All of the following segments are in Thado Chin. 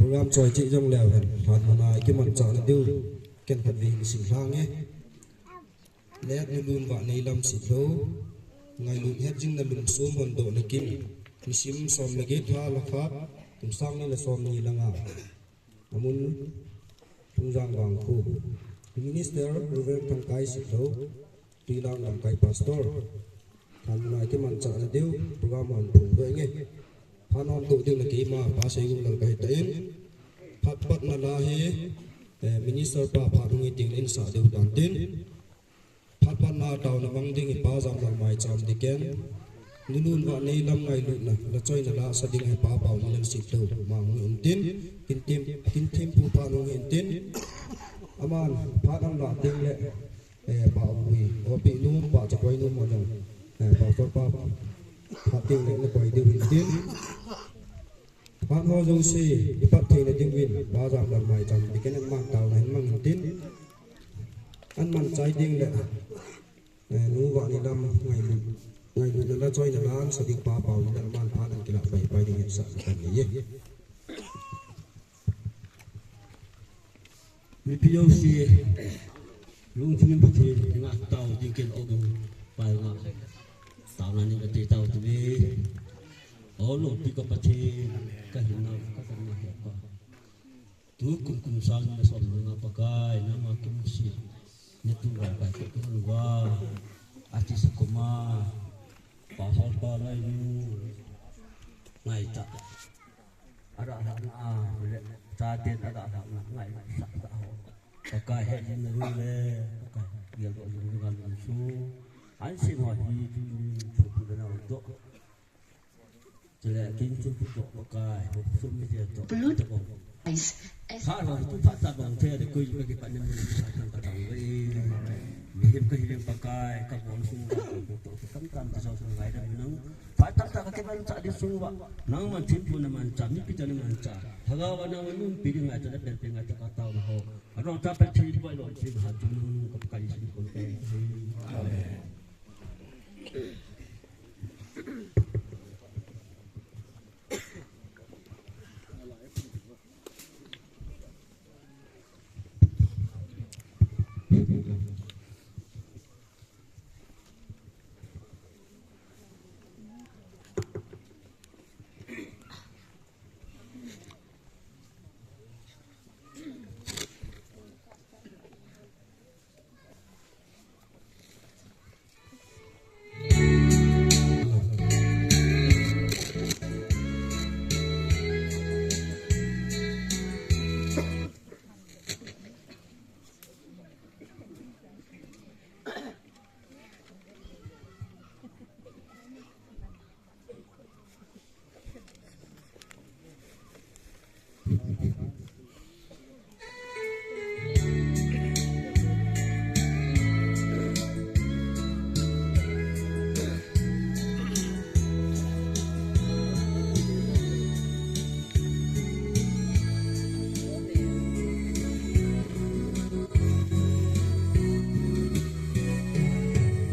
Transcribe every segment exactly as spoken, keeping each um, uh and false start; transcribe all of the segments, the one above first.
Program choi cheh jong leu hen, lhan muna i kimanchah na diu, ken khat ve hin sim lhang e. Let nu lun vah nei lam sit lo, ngailut het jing na lum sum hon doh na kin, nisim som le get tha la khat, kum sang ni le som ni langa. Amun, Thungjang Vangkho. Minister, Reverend Thangkai Sitlhou, Tuilang Lamkai Pastor. Lhan muna i kimanchah na diu, program hon phung doh inge. Phat hon doh diu na keima, Pa Seigum Lalkai tain. Phat patna la hi, eh, Minister pa phat hung hi ding in sa diu tan tin. Phat patna taona mang ding hi Pa Jamlal Maicham Dikhen. Nu lun vah nei lam ngailutna, la choina la sa ding hi Pa Paunilal Sitlhou, ma hung hin tin, kin thempu phat hung hin tin. Aman, phat ahin la ding le, eh, Pa Umui, O P nu, Pa Chakoi nu, mo jong, eh, Pastor pa, phat ding le, na koi diu hin tin. Phat ho jouse, i pat theina ding uvin, Pa Jamlal Maicham Dikhen in aman taona hin mang hin tin. Aman chai ding le, eh, nu vah nei lam ngailut, ngailutna la choina la sa ding Pa Paunilal aman phat ahin kilah pai pai ding hin sa kan nei e. Mipi jouse, lungthim in Pathen henga tao ding ken ogin pai nga. Taona nei kati tao tu ve. O lopi ka Pathen, ka hinna, ka hinna he pa. Tu kum kum sang ni le som le nga Pakai, nangma kum si. Ni tu Pakai ko tu va. Ati sa koma. Pa hol pa lai nu. Ngai ta. Ara la na a le. Ta den ara la na ngai sa ta ho. Pakai he ni na ru le. Pakai. Gel ko ni ngal su. An si ho hi tu ni tu tu na do. Chule, kin chu pu to Pakai, ho sum mi te to. Bluetooth. Kha ho tu phat ta bang the de koi ka kipan ni mun sa kan ka tang ve. Mihem ka hi leng Pakai, ka bol sung ka to to kam kam ta sa sung ngai da nang. Phat tam ta ka kipan cha di sung va. Nangman thempu na mancha, mipi ta na mancha. Lhagao va nangman umpi di ngai ta da pen pen ngai ta ka tao na ho. Aro ta pa thi pa lo thi ha tu nung ka Pakai sin ko. Amen.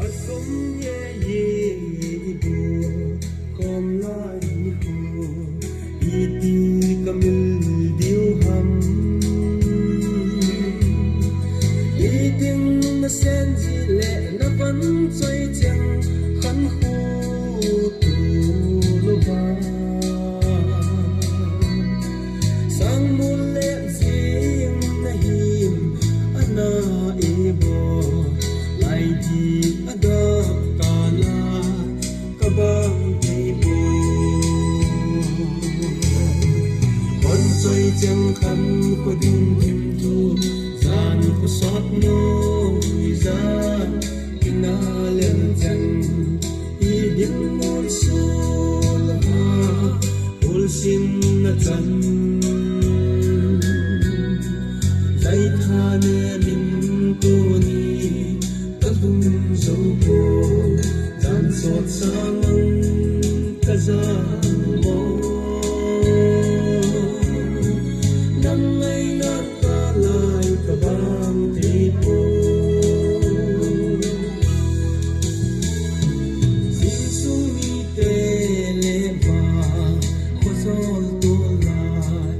Asum ye ye ibu kom lai hu, iti kamil diu ham. Itin na sen ji le na van choi cheng khan khu tu lo va. Sang mul le sing na him ana e bo. Lai di adap kana kabang di bo. Kon soi chang kham ko ding dim tu zan ko sot no i zan ina lem chang i dim mul sul ha. Ulsin na chan zai tha ne min tu ni ta dum zo ko zan sot sa mang ka za mo. Nang ngai na ka lai ka bang te po. Sing sung ni te le ba ko sol to lai.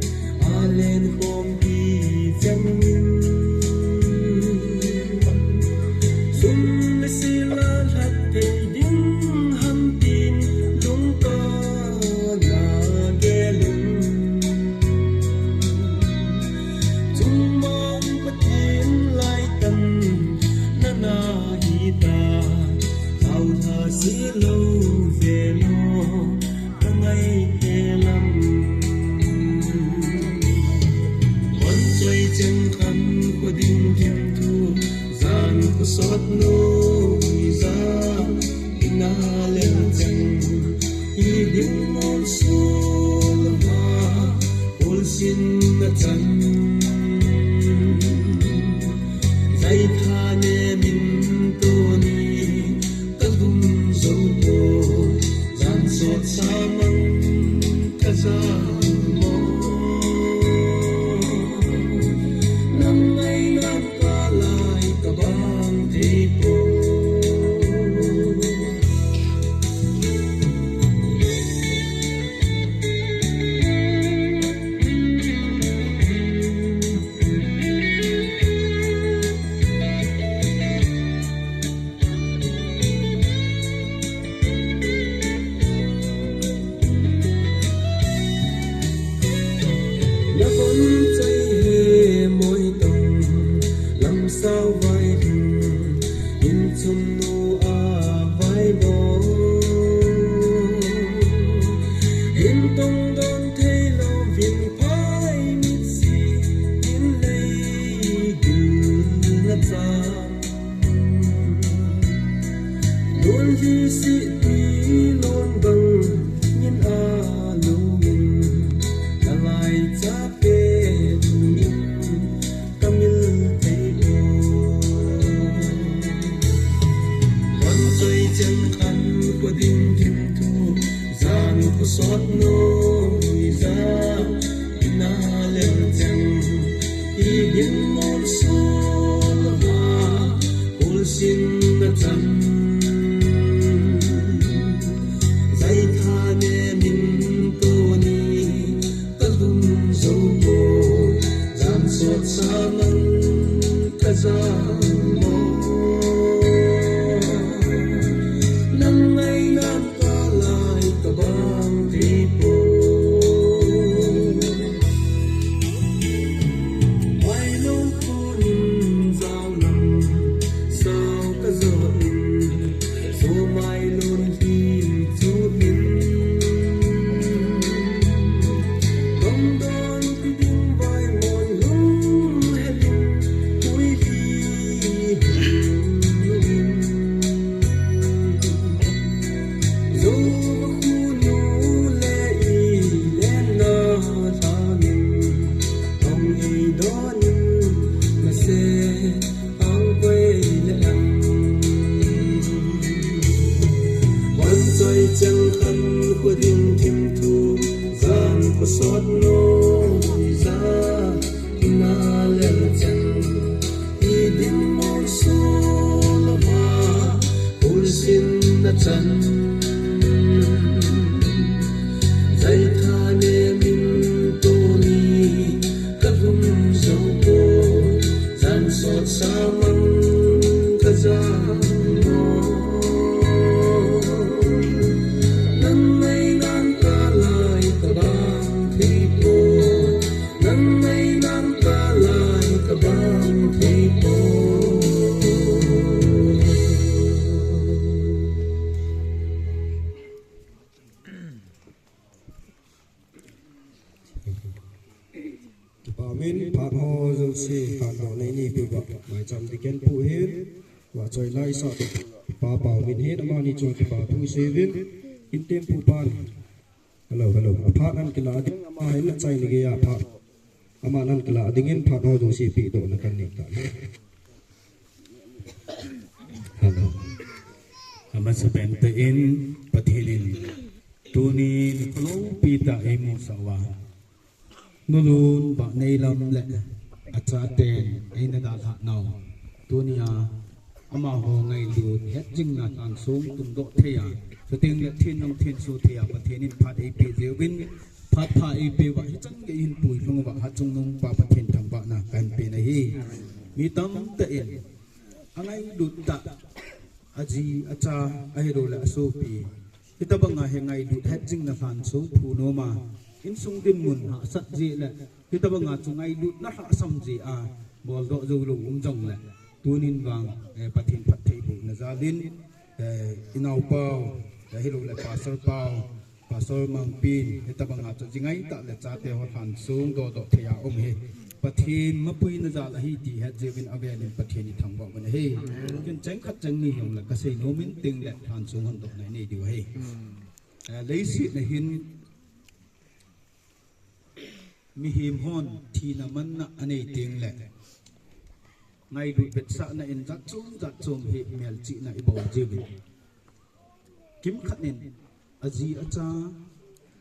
Chin na chan, zai tha ne min to ni, ka lum zo po, zan sot sa mang ka za mo. Nam ngai nam ka lai ka bang thei po. Na kon chai he moi tong, lam sao vai ding, in chun nu a vai mo. In tong don thei lo vin phai mit si, in lei ding na cha. Dul hi si ti lon bang in a lungin, ka lai cha pe tungin ka mil thei o. Kon choi chang khan ko ding thim thu, zan ko sot noi za, ina lel chang, i din mon sol va, Kul sin na chan, zai tha ne min to ni, ka lum zo po, zan sot sa mang ka za mo. Nang ngai nam ka lai ka bang thei po. Mai lo ko nin zau lam sao ka zo in, so mai lo hi chu in. Dong don ki ding vai mon lung helin, hui hi hin lungin. Zo va khu nu le i le na thamin, hong ei donin na se ang koi le ang. Hon choi chang khan khu ding thim thu, zan khu sot noi za, ina lel chang, i din mon sol va, kul sin na chan. Zai tha ne min to ni, ka lum zo po, zan sot sa mang ka za mo. Nang ngai nam ka lai ka bang thei po. Nang ngai nam ka lai ka bang thei po. Kipa min, phat ho jouse, phat ho nei ni pe ba, mai cham ti ken pu hin, wa choi lai sa te, pa pau min hin, amani choi kipa thu se vin, in tem pu pan. Hello, hello. Aphat nan kila ding, ama hin na chai ni gei aphat. Ama nan kila ding in phat ho jouse pe doh na kan nei ta. Hello. Amasapen tah in Pathen in tuni nikho loupi tah eimusah uva, nulun, vah neilam le achaten eina dalhah nau, tunia amaho ngailut hetjingna lhansong tungdoh thei a, chuteng le thin nung thin so thei a Pathen in phat eipeh jeh uvin, phat pha eipeh uva hichan gei hin puilhung uva hatchungnung Pa Pathen thangvahna kahin pen ahi. Mi tamtah in angailut tah, aji, acha, ahilouleh asopi, hitobanga hi ngailut hetjingna lhansong phu nom a, insung dinmun hahsat jeh le hitobanga chu ngailutna lhahsam jeh a boldoh joulou um jongle, tunin vang, eh, Pathen phattheibohna jalin, eh, inaopau, ahilouleh Pastor pau, Pastor Mangpin, hitobanga chu jingai tah le chate ho lhansong dohdoh thei a um hi Pathen mapuina jal ahi ti hetjeh uvin avelin Pathen ithangvah uvin ahi. Ken cheng khat cheng ni hijongle kasei nom in tengle lhansong hondohna inei diu ahi. Eh, leiset a hin Mihem hon thina manna anei teng le ngailut vetsahna in jat chom jat chom hi melchihna ibol jiuvin. Kimkhat in aji acha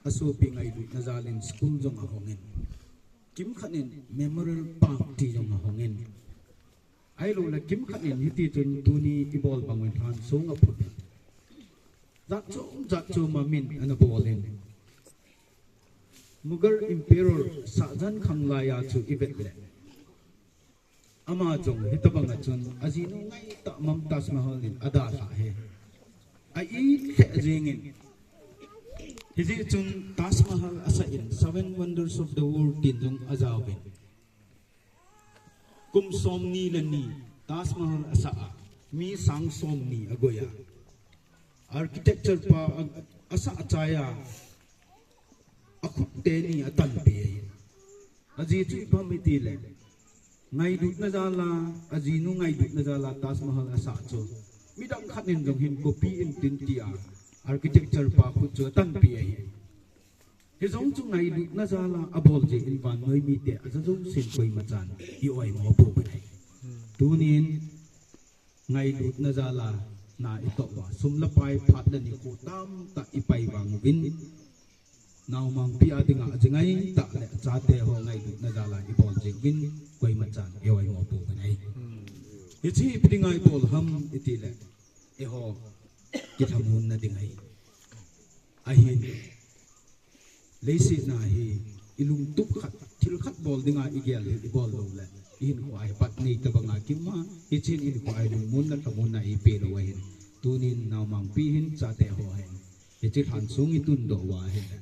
asopi ngailutna jal in school jong ahongin. Kimkhat in memorial park ti jong ahongin. Ahilou le kimkhat in hiti chun tuni ibol bang uvin lhansong aphut in. Jat chom jat chom a min ana bol in. Mughal Emperor Shah Jahan Khan laiya chu ivet le. Ama jong hitabang a chun ajinu ngaitah Mumtaz Mahal in adalhah e. A itleh jingin. Hijeh chun Taj Mahal asah in Seven Wonders of the World tin jong ajaovin. Kum somni le ni Taj Mahal asah a, mi sang somni agoi a. Architecture pa a, asah achai a, akhut teni atanpeh ahi. Ajeh chu ipi ham itile, ngailutna jal a, ajinu ngailutna jal a Taj Mahal asah chu midang khat in jong hin copy intin tia architecture pa khut chu atanpeh ahi. Hijong chu ngailutna jal a abol jeh in vannoi mite aja jousen koimachan i-oimo pouvin ahi. Tunin ngailutna jal a na itoh uva, sum le pai phat le nikho tamtah ipai vang uvin, naomangpi a dinga ajingaitah le achate ho ngailutna jal a ibol jeh uvin koimachan i-oimo pouvin ahi. Hiche ipi dinga ibol ham itile, eiho kilhamonna ding ahi. Ahin, leiset a hi ilungtup khat, thil khat bol dinga igel hi ibol lou le, ihinkhoa hi pat nei tabanga kimu a, hichen ihinkhoa hi lungmonna, lhamonna eipeh lou ahin. Tunin naomangpi hin, chate ho hin, hiche lhansong itundoh uva ahile,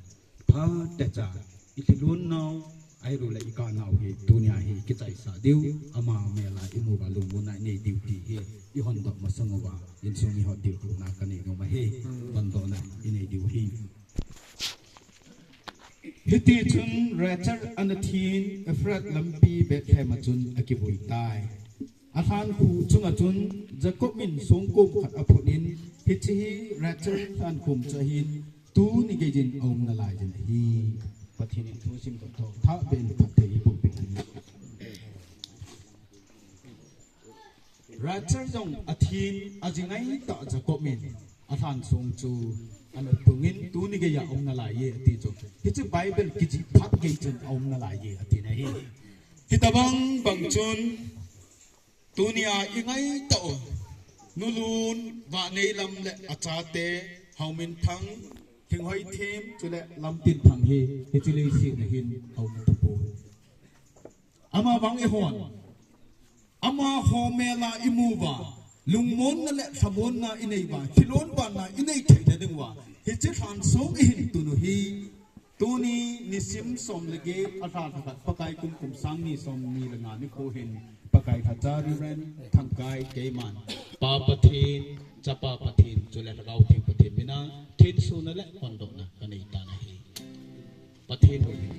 phatecha ilhilon nau, ahilou le ikah nau hi tunia hi kichaisah diu, ama mel a imu uva lungmonna inei diu ti hi ihondoh masang uva insung ihot diu hina kanei nom ahi. Hondohna inei diu ahi. Hiti chun Rachel ana thin Ephrath lampi Bethlehem a chun akivui tai. Alhankhu chunga chun Jacob in songkom khat aphut in, hiche hi Rachel lhankhom chu ahin, tuni geiyin aum nalai jin ahi. Pathen in thusim thotho thah beh in phatthei eiboh peh in. Rachel jong athin, ajingaitah Jacob in alhansong chu ana pungin, tuni geiya aum nalai e ati chu, hiche Bible kijih phat gei chun aum nalai e atina ahi. Hitabang bang chun tunia ingaitah u Nulun, Vahneilam le achate, Haominthang, Lhinghoithem chule Lamtinthang hi hiche leiset a hin aum tapoi. Amavang eihon amaho mel a imu uva, lungmonna le lhamonna inei uva, thilon vanna inei theina ding uva, hiche lhansong ihin tun u hi, tuni nisim som le get, alha lha khat, Pakai kum kum sang ni som ni le nga nikho hin, Pakai lhacha Reverend Thangkai keiman, Pa Pathen, Chapa Pathen chule Lhagao Theng Pathen mina thensona le hondohna kanei tan ahi. Pathen hoihin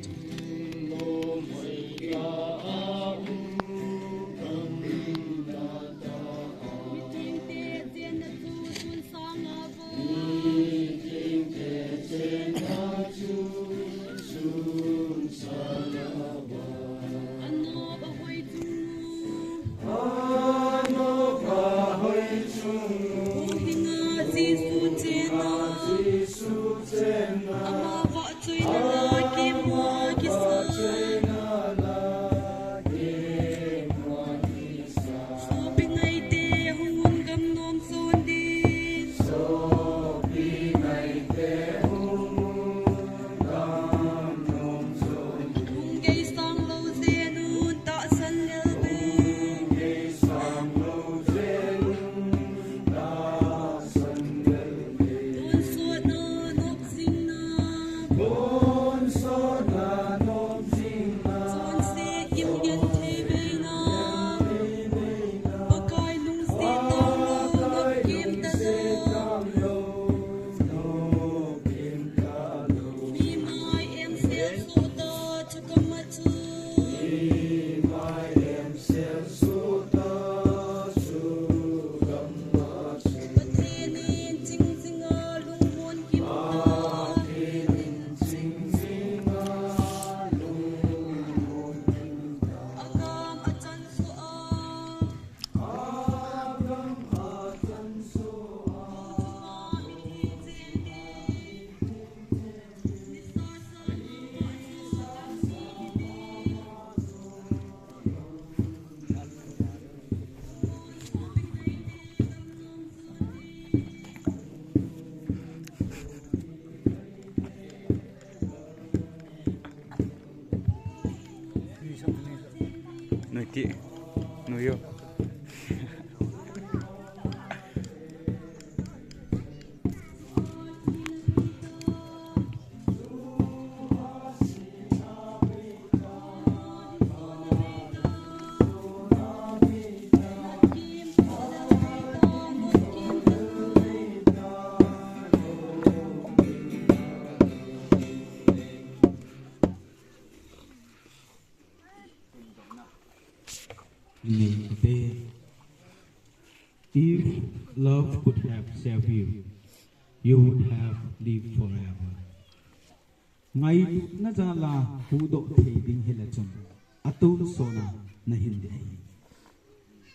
Noi ti, noi yo. If love could have saved you, you would have lived forever. Ngailutna jal a huhdoh thei ding hile chun, atonsot a nahin ding ahi.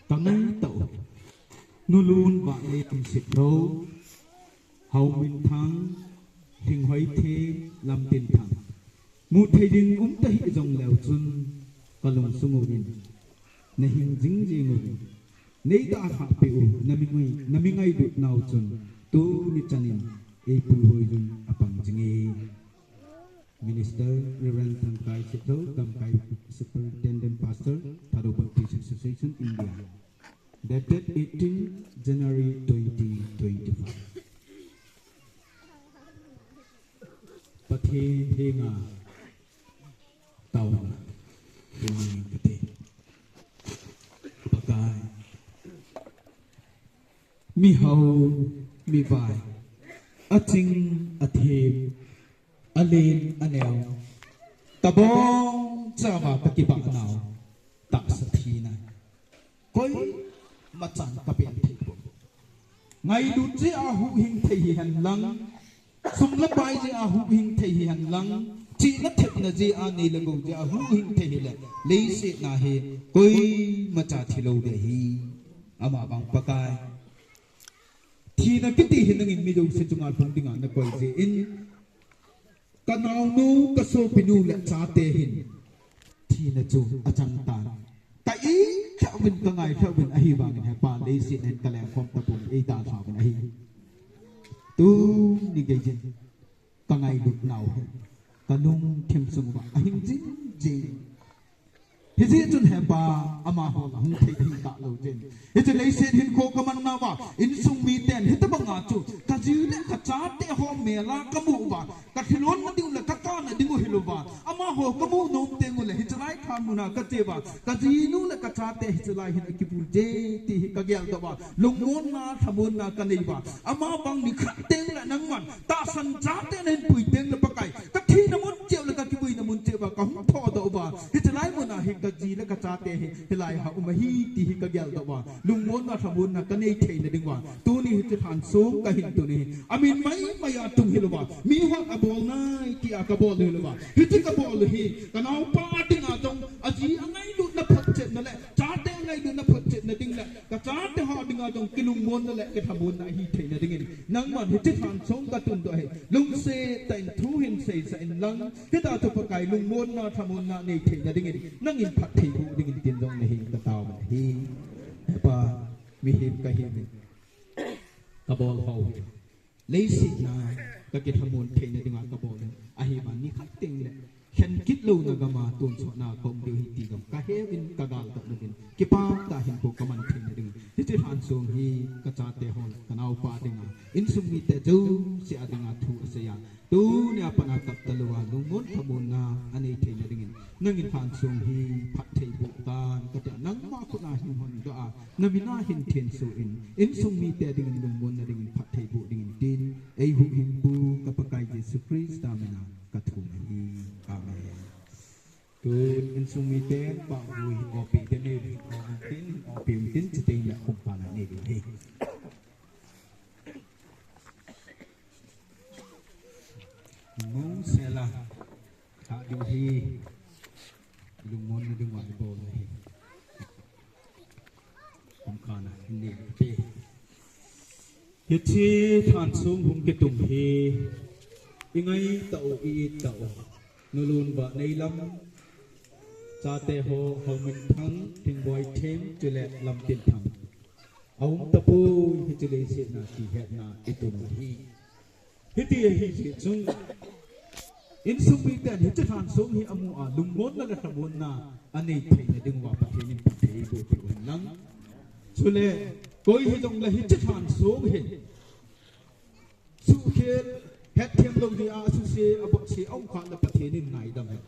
Ka ngaitah u, Nulun Vahneilam Sitlhou, Haominthang, Lhinghoitheng, Lamtinthang. Mu thei ding um tahih jongleu chun, ka lungsung uvin, nahin jing jing uvin, nei dalhah peh u, na mi ngai, na mi ngailut nau chun, tuni chan in, ei puihoi jun apang jing e. Minister Reverend Thangkai Sitlhou, Gamkai Superintendent Pastor, Thadou Baptist Association, India. Dated eighteen January twenty twenty-five. Pathen henga taona hung kate. Pakai. Mihao, mivai, aching, athem, alen, aneo, tabang chava pakibah nau, tahsa thina. Koima chan kabel thei poi. Ngailut jeh a huhhing thei hihen lang, sum le pai jeh a huhhing thei hihen lang, chihna thepna jeh a, nei le gou jeh a huhhing thei hile, leiset na hi koima cha thi lou ding ahi. Ama vang Pakai, thina kiti hi nangin mi jouse chunga lhung dinga nakoi jeh in, ka naonu, ka sopinu le chate hin thina chu achang tan. Ka it lheh uvin, ka ngai lheh uvin, ahivangin Hepa, leiset na hin ka lengkhom tapon, ei dalha uvin ahi. Tuni geiyin ka ngailut nau hi ka lungthim sung uva ahing jing jing. Hijeh chun Hepa, amaho la hung thei ding talou jeh in, hiche leiset hinkho ka man nauva, insung miten hitabanga chu ka ji le ka chate ho mel a ka mu uva, ka thilon na ding u le ka kana ding u hilouva, amaho ka mu nom teng u le hiche lai lhamon a ka che uva, ka jinu le ka chate hiche lai hin akibul je ti hi ka geldoh uva, lungmonna, lhamonna ka nei uva, ama bang nikhat teng le nangman tahsan chate nahin pui teng le Pakai, ka thina mun cheh u le ka kivuina mun cheh uva ka hung thodoh uva, hiche lai mun a hi ka ji le ka chate hi hilai a um ahi ti hi ka geldoh uva, lungmonna, lhamonna ka nei theina ding uva, tuni hiche lhansong ka hin tun hi amin maimai a tung hilouva, mihon abol nai tia ka bol hilouva, hiche ka bol u hi ka naopa dinga jong aji angailutna photchetna le chate angailutna photchetna ding le ka chate ho dinga jong kilungmonna le kilhamonna ahi theina dingin, nangman hiche lhansong ka tundoh hi lungset tah in thu hin seisah in lang, hitia chu Pakai, lungmonna, lhamonna nei theina dingin nangin phatthei boh dingin tin jong nahin ka tao uve. Hepa, mihem ka hiuvin, ka bol hou hi leiset na ka kilhamon theina dinga ka bol in, ahivangin nikhat teng le lhenkit louna gam a tonsot na ka um diu ahi ti jong ka heuvin, ka galdoh uvin, kipah tah a hinkho ka man theina dingin, hiche lhansong hi ka chate ho, ka naopa dinga, insung mite jouse a dinga thu asei a, tunia pat a kap talou a lungmon lhamonna anei theina dingin nangin lhansong hi phatthei boh tan, katia nangma khut a hin hondoh a, na min a hin thenso in, insung mite dingin lungmonna dingin phatthei boh dingin tin, ei huhhingpu ka Pakai Jesu Christa min a ka thum ahi. Amen. Tun insung miten pahvui opi te nei, opi tin, opi tin, chuteng le kum pana nei ding ahi. Mong sela, tha ding ahi, lungmonna ding uva ibol ahi. Kum kana hin nei te. Hiche lhansong hung kitung hi, i ngaitah u, i ittah u, Nulun Vahneilam, chate ho, Haominthang, Thingboitheng, chule Lamtinthang. Aum tapoi, hiche leiset na kihetna i tun u ahi. Hiti ahi jeh chun, Insung miten hiche lhansong hi amu a lungmonna le lhamonna anei theina diuva Pathen in phatthei eiboh peh u hen lang. Chule koi hijongle hiche lhansong hi suhkhel hetthem lou jeh a asuse, abotse aum khah le Pathen in ngaidam hen.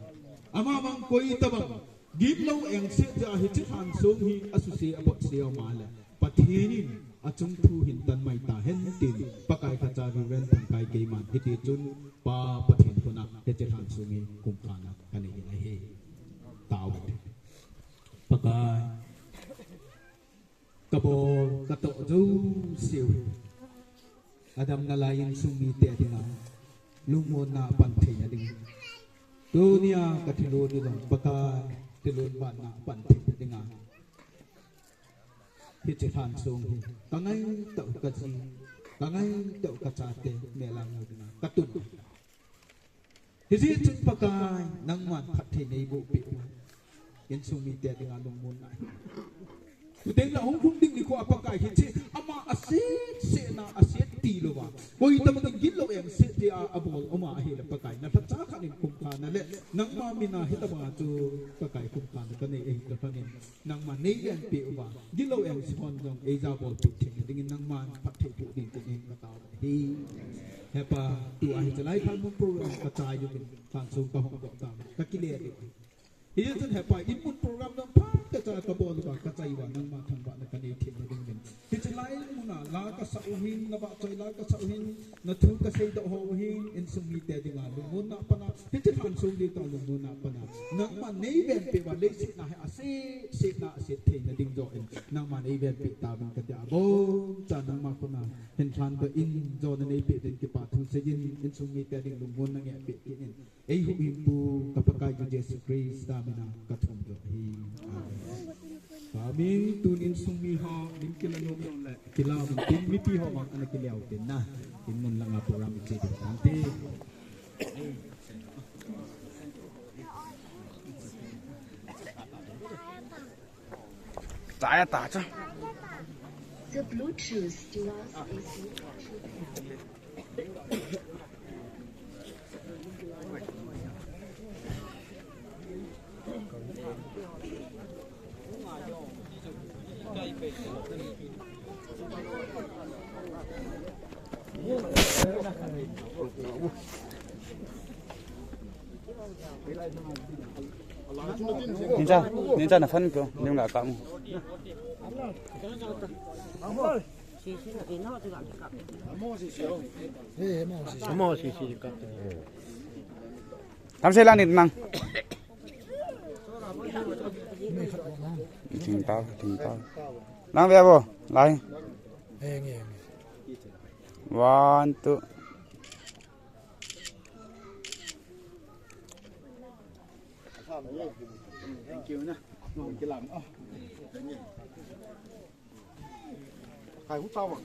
Amavang koi tabang gitlou engse jeh a hiche lhansong hi asuse, abotse aum a le Pathen in achung thu hin tan mai tahen tin Pakai kacha Reverend Thangkai keiman hitichun Pa Pathen koma hiche lhansong hi kumkhana kanei ahi. Tao. Pakai, kabol katoh jouseu hi adam nalai insung mite dinga lungmonna pan theina ding. Tunia kathilon u jong Pakai, thilon banna pan theina dinga hiche lhansong hi kangaito u kaji, kangaito u kachate melhang u dinga katun. Hijeh chun Pakai, nangman phatthei neiboh peh u. Insung mite dinga lungmonna hi. Tutengle hung lhung ding nikho a Pakai hiche ama asetsetna aset tilouva, koi tabang in gitlou engse jeh a abol uma ahile Pakai, nalhacha khat in kumkhana le nangma mina hitobang chu Pakai kumkhana kanei ahi tobang in nangman neivenpeh uva, gitlou engse hon jong eija bolpeh theina dingin nangman phatthei boh ding tin katao ahi. Hepa, tua hiche lai khan mun program kachai uvin, lhansong kahong doh tan, kakile diu ahi. Hijeh chun Hepa, in mun program jong phatechan kabol uva, kachai uva, nangma thangvahna kanei theina dingin, hiche lai muna la kasah u hin, navahchoi la kasah u hin, nathu kaseidoh ho u hin, insung mite dinga lungmonna pana, hiche lhansong diu tah lungmonna pana nangman neivenpeh uva, leiset a hi asetsetna aset theina ding joh in nangman neivenpeh tauvin katia, aboncha nangma kona hin lhandoh in, jona neipeh uvin kipa thu seiyin, insung mite ding lungmonna ngehpeh kit in, eihuhhingpu ka Pakaiyu Jesu Christa mina kathum doh ahi. Amen. Amen. Tun insung miho lim kila nom jongle kila uvin tin, mipi ho vang ana kile uvin tin na, in mun langa program iche ding tante. Taya ta cha. The Bluetooth device is in action. Ninja, ninja na fan ko, lim ga kam. Amo si si ka. Tham sei la ni nang. Thing tao, thing tao. Nang ve vo, lai. One, two. Thank you na. Thank you. Kai hu tao.